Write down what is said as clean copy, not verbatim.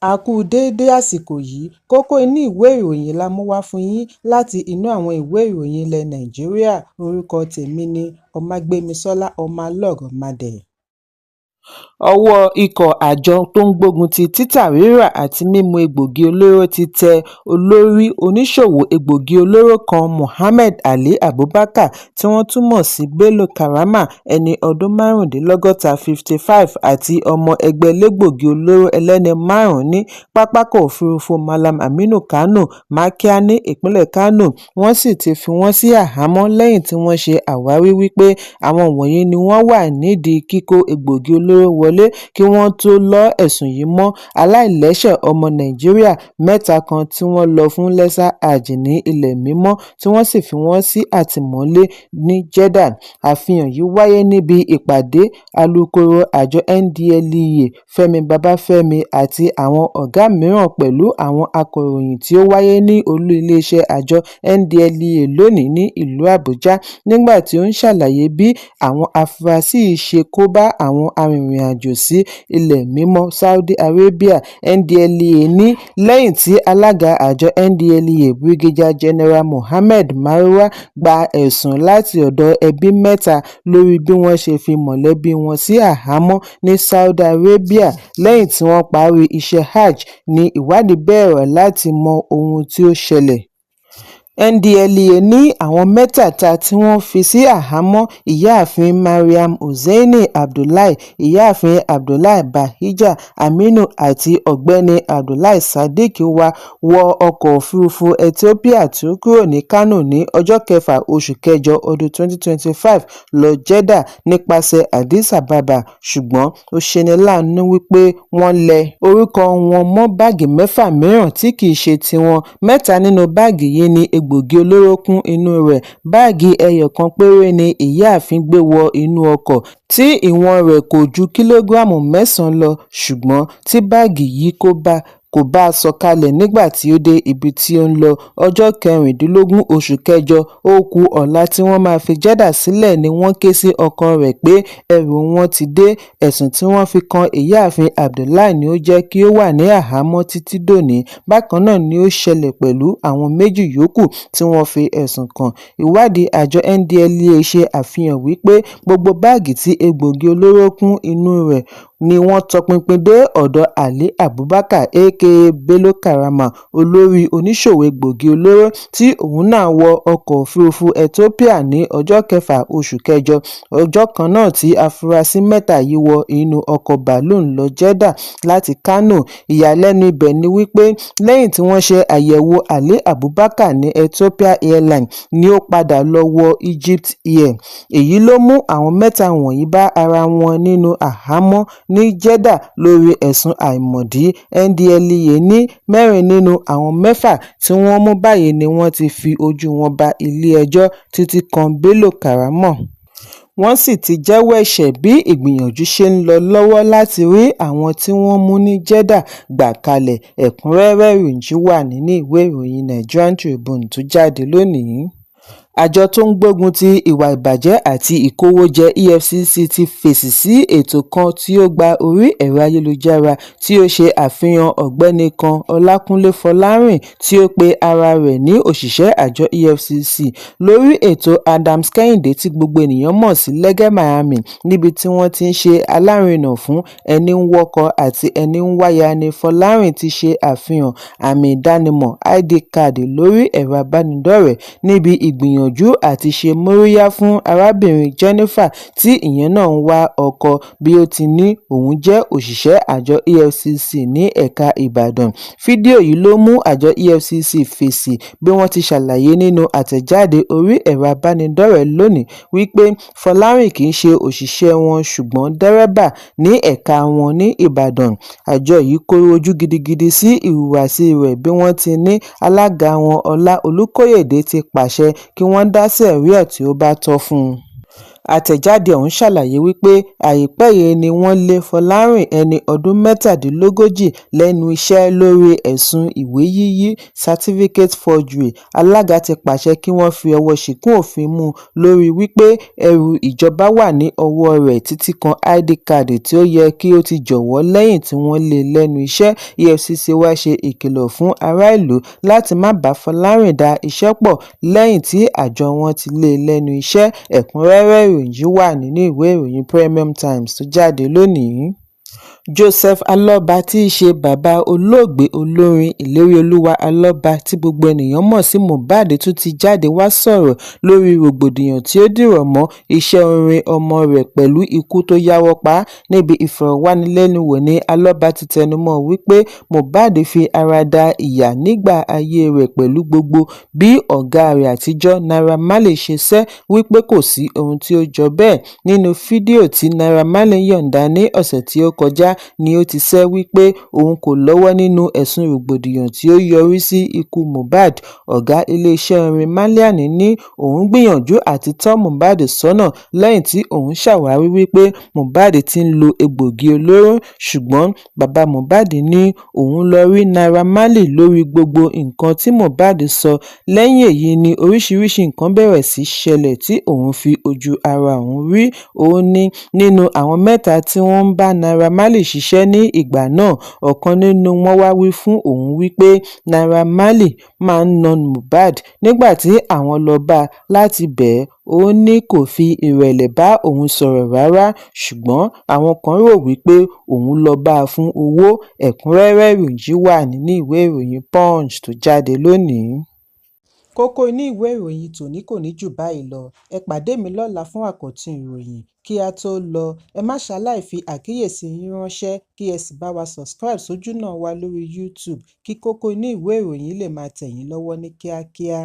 A kú déédé àsìkò yìí. Kókó inú ìwé ìròyìn la mú wá fún yín láti inú àwọn ìwé ìròyìn ilẹ̀ Nàìjíríà. Orúkọ tèmi ni Ọmágbémisọ́lá Ọmọlọ́rọ̀mádé. Ọwọ́ ikọ̀ àjọ tó ń gbógun ti títà, rírà àti mímú egbòogi olóró ti tẹ olórí oníṣòwò egbòogi olóró kan, Mohammed Ali Abubakar, tí wọ́n tún mọ̀ sí Bello Karama, ẹni ọdún 55, 55, àti ọmọ ẹgbẹ́ elégbòogi olóró ẹlẹ́ni márùn-ún ní pápákọ̀ òfurufú Mallam Aminu Kano, Makia ní ìpínlẹ̀ Kánò. Wọ́n sì ti fi wọ́n sí àhámọ́ lẹ́yìn tí wọ́n ṣe àwárí wípé àwọn wọ̀nyí ni wọ́n wà nídìí kíkó egbòogi olóró wọlé kí wọ́n tóó lo ẹ̀sùn yìí mọ́ aláìlẹ́sẹ̀ ọmọ Nàìjíríà mẹ́ta kan tí wọ́n lọ fún Lesser Hajj ní ilẹ̀ mímọ́, tí wọ́n sì fi wọ́n sí àtìmọ́lé ní Jeddah. Àfihàn yìí wáyé níbi ìpàdé alūkkóró àjọ NDLEA Fẹmi Babafẹ́mi àti àwọn ọ̀gá mìíràn pẹ̀lú àwọn akọ̀ròyìn tí ó wáyé ní olú iléeṣẹ́ àjọ NDLEA lónìí ní ìlú Àbújá, nígbà tí ó ń ṣàlàyé bí àwọn afurasí yìí ṣe kó bá àwọn arìnrìn-àjò sí ilẹ̀ mímọ́ Saudi Arabia. NDLEA ní lẹ́yìn tí alága àjọ NDLEA, Brigadier General Mohammed Marwa, gba ẹ̀sùn láti ọ̀dọ̀ ẹbí mẹ́ta lórí bí wọ́n ṣe fi mọ̀lẹ́bí wọn sí àhámọ́ ní Saudi Arabia lẹ́yìn tí wọ́n parí iṣẹ́ Hajj, ní ìwádìí bẹ̀rẹ̀ láti mọ ohun tí ó ṣẹlẹ̀. NDLEA ní àwọn mẹ́tẹ̀ẹ̀ta tí wọ́n fi sí àhámọ́, Ìyáàfin Mariam Hussaini Abdullahi, Ìyáàfin Abdullahi Bahija Aminu àti Ọ̀gbẹ́ni Abdullahi Sadiq, wọ ọkọ̀ òfurufú Ethiopia tí ó kúrò ní Kano ní ọjọ́ 6 oṣù kẹjọ ọdún 2025 lọ Jeddah nípasẹ̀ Addis Ababa, ṣùgbọ́n ó ṣeni láàánú wípé wọ́n lẹ orúkọ wọn mọ́ báàgì mẹ́fà mìíràn tí kì í ṣe tiwọn. Mẹ́ta nínú báàgì yìí ní egbòogi olóró kún inú rẹ̀. Báàgì ẹyọ kan péré ni ìyáàfin gbé wọ inú ọkọ̀, tí ìwọ̀n rẹ̀ kò ju kìlógíráàmù 9 lọ, ṣùgbọ́n tí báàgì yìí kò bá sọ̀kalẹ̀ nígbà tí ó dé ibi tí ó ń lọ. Ọjọ́ 16 oṣù kẹjọ, ó ku ọ̀la tí wọ́n máa fi Jeddah sílẹ̀, ni wọ́n ké sí ọkọ rẹ̀ pé ẹrù wọn ti dé. Ẹ̀sùn tí wọ́n fi kan Ìyáàfin Abdullahi ni ó jẹ́ kí ó wà ní àhámọ́ títí dòní. Bákan náà ni ó ṣẹlẹ̀ pẹ̀lú àwọn méjì yòókù tí wọ́n fi ẹ̀sùn kàn. Ìwádìí àjọ NDLEA ṣe àfihàn wípé gbogbo báàgì tí egbòogi olóró kún inú rẹ̀ ni wọ́n tọpinpin dé ọ̀dọ̀ Ali Abubakar, aka Bello Karama, olórí oníṣòwò egbòogi olóró, tí òun náà wọ ọkọ̀ òfurufú Ethiopia ní ọjọ́ 6 oṣù kẹjọ, ọjọ́ kan náà tí afurasí mẹ́ta yìí wọ inú ọkọ̀ bàálù lọ Jeddah láti Kano. Ìyàlẹ́nu ibẹ̀ ni wípé lẹ́yìn tí wọ́n ṣe àyẹ̀wò Ali Abubakar ní Ethiopia Airlines ni ó padà lọ wọ Egypt Air. Èyí ló mú àwọn mẹ́ta wọ̀nyí bá ara wọn nínú àhámọ́ ní Jeddah lórí ẹ̀sùn àìmọ̀dí. NDLEA ní mẹ́rin nínú àwọn mẹ́fà tí wọ́n mú báyìí ni wọ́n ti fi ojú wọn bá ilé-ẹjọ́, títí kan Bello Karamọ́. Wọ́n sì ti jẹ́wọ́ ẹ̀ṣẹ̀ bí ìgbìyànjú ṣe ń lọ lọ́wọ́ láti rí àwọn tí wọ́n mú ní Jeddah gbà kalẹ̀. Ẹ̀kúnrẹ́rẹ́ ìròyìn wà nínú ìwé ìròyìn Nigerian Tribune tó jáde lónìí. Àjọ tó ń gbógun ti ìwà ìbàjẹ́ àti ìkówójẹ EFCC ti fèsì sí ètò kan tí ó gba orí ẹ̀rọ ayélujára tí ó ṣe àfihàn ọ̀gbẹ́ni kan, Ọlákúnlé Fọlárìn, tí ó pe ara rẹ̀ ní òṣìṣẹ́ àjọ EFCC lórí ètò Adams Kẹ́hìndé tí gbogbo ènìyàn mọ̀ sí Lege Miami, níbi tí wọ́n ti ń ṣe alárinà fún ẹni ń wọ́kọ àti ẹni ń wáya ni Fọlárìn ti ṣe àfihàn àmì ìdánimọ̀ ID card lórí ẹ̀rọ ìbánidọ́rẹ̀ẹ́ níbi ìgbìyànjú àti ṣe móríyá fún arábìnrin Jennifer tí ìyẹn náà ń wá ọkọ, bí ó ti ní òun jẹ́ òṣìṣẹ́ àjọ EFCC ní ẹ̀ka Ìbàdàn. Fídíò yìí ló mú àjọ EFCC fèsì bí wọ́n ti ṣàlàyé nínú àtẹ̀jáde orí ẹ̀rọ ìbánidọ́rẹ̀ẹ́ lónìí wípé Fọlárìn kì í ṣe òṣìṣẹ́ wọn ṣùgbọ́n dẹ́rẹ́bà ní ẹ̀ka wọn ní Ìbàdàn. Àjọ yìí kọ̀rọ̀ ojú gidigidi sí ìhùwàsí rẹ̀ bí wọ́n ti ní alága wọn, Ọlá Olúkóyèdé, ti pàṣẹ kí wọ́n dá sẹ̀ríà tí ó bá tọ́ fún un. Àtẹ̀jáde ọ̀hún ṣàlàyé wípé àìpẹ́ yìí ni wọ́n lé Fọlárìn, ẹni ọdún 37, lẹ́nu iṣẹ́ lórí ẹ̀sùn ìwé yíyí certificate forgery. Alága ti pàṣẹ kí wọ́n fi ọwọ́ síkùn òfin mú un lórí wípé ẹrù ìjọba wà ní ọwọ́ rẹ̀ títí kan ID card tí ó yẹ kí ó ti jọ̀wọ́ lẹ́yìn tí wọ́n lé e lẹ́nu iṣẹ́. EFCC wàá ṣe ìkìlọ̀ fún aráàlú láti má bá Fọlárìn da iṣẹ́ pọ̀ lẹ́yìn tí àjọ wọn ti lé e lẹ́nu iṣẹ́. Ẹ̀kúnrẹ́rẹ́ ìròyìn yìí wà nínú ìwé ìròyìn Premium Times tó jáde lónìí. Joseph Alọ́ba tí í ṣe bàbá olóògbé olórin Ìléríolúwà Alọ́ba tí gbogbo ènìyàn mọ̀ sí Mohbad, tún ti jáde wàá sọ̀rọ̀ lórí rògbòdìyàn tí ó dìrọ̀ mọ́ iṣẹ́ orin ọmọ rẹ̀ pẹ̀lú ikú tó yáwọ́ pa á. Níbi ìfọ̀rọ̀wánilẹ́nuwò ní Alọ́ba ti tẹnumọ́ wípé Mohbad fi ara da ìyà nígbà ayé rẹ̀ pẹ̀lú gbogbo bí ọ̀gá rẹ̀ àtijọ́ Naira Marley ṣe sẹ́ wípé kò sí ohun tí ó jọ bẹ́ẹ̀. Nínú fídíò tí Naira Marley yọ̀ǹda ní ọ̀sẹ̀ tí ó kọjá ni ó ti sẹ́ wípé òun kò lọ́wọ́ nínú ẹ̀sùn rògbòdìyàn tí ó yọrí sí ikú Mohbad. Ọ̀gá iléeṣẹ́ orin Marlian ní òun gbìyànjú àti tọ́ Mohbad sọ́nà lẹ́yìn tí òun ṣàwárí wípé Mohbad ti ń lo egbòogi olóró, ṣùgbọ́n bàbá Mohbad ní òun lọ rí Naira Marley lórí gbogbo nǹkan tí Mohbad sọ. Lẹ́yìn èyí ni oríṣiríṣiì nǹkan bẹ̀rẹ̀ sí í ṣẹlẹ̀ tí òun fi ojú ara òun rí. Ó ní nínú àwọn mẹ́ta tí wọ́n ń bá Naira Marley ṣiṣẹ́ ní ìgbà náà, ọ̀kan nínú wọn wàá wí fún òun wípé Naira Marley máa ń na Mohbad nígbà tí àwọn lọ́ọ́ bá a láti bẹ̀ ẹ́. Ó ní kò fi ìrẹ̀lẹ̀ bá òun sọ̀rọ̀ rárá, ṣùgbọ́n àwọn kan rò wípé òun lọ́ọ́ bá a fún owó. Ẹ̀kúnrẹ́rẹ́ ìròyìn yìí wà nínú ìwé ìròyìn Punch tó jáde lónìí. Kókó inú ìwé ìròyìn tòní kò ní jù báyìí lọ. Ẹ pàdé mi lọ́la fún àkọ́tún ìròyìn. Kí á tó lọ, ẹ má ṣaláì fi àkíyèsí yín ránṣẹ́ kí ẹ sì bá wa subscribe sójúnà wa lórí YouTube kí kókó inú ìwé ìròyìn lè máa tẹ̀ yín lọ́wọ́ ní kíákíá.